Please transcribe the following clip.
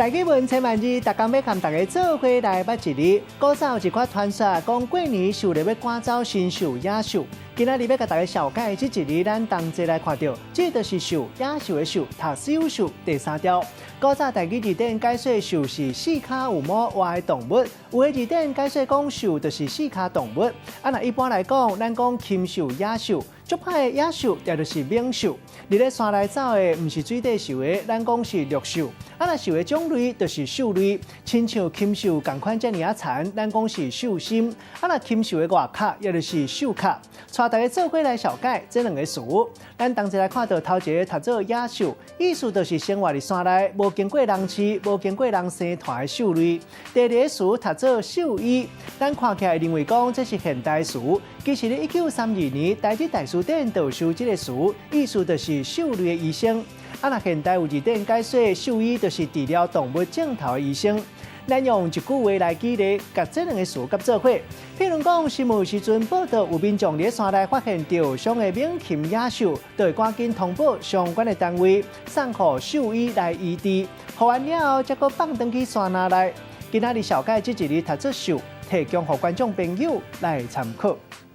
台語文千萬字，逐工欲共大家做伙來捌一字。古早有一款傳說，講過年狩獵欲趕走神獸野獸。今仔日欲共大家紹介這一字，咱同齊來看著，這就是獸，野獸的獸，讀獸獸第三調。古早台語字典解說獸是四跤有毛活的動物，有的字典解說講獸就是四跤動物。啊，若一般來講，咱講禽獸野獸，足歹的野獸，也就是猛獸。佇咧山內走的，毋是水底游的，咱講是陸獸。啊，若獸的種類就是獸類，親像禽獸仝款遮爾仔殘，咱講是獸心。啊，若禽獸的外殼，也就是獸殼。帶大家做伙來紹介這兩个詞。咱同齊來看著頭一个讀做野獸，意思就是生活佇山內，無經過人飼，無經過人生團的獸類。第二个詞讀做獸醫，咱看起來認為講這是現代詞，其實佇1932年台日大辭典就收這个詞，意思就是獸類的醫生。啊，若現代有字典解說，獸醫就是治療動物症頭的醫生。咱用一句話來舉例，共這兩个詞佮做伙。譬如講，新聞時陣報道有民眾佇山內發現著傷的猛禽野獸，就會趕緊通報相關的單位，送予獸醫來醫治。好完了後，才閣放轉去山林內。今仔日紹介這一字讀做獸，提供予觀眾朋友來參考。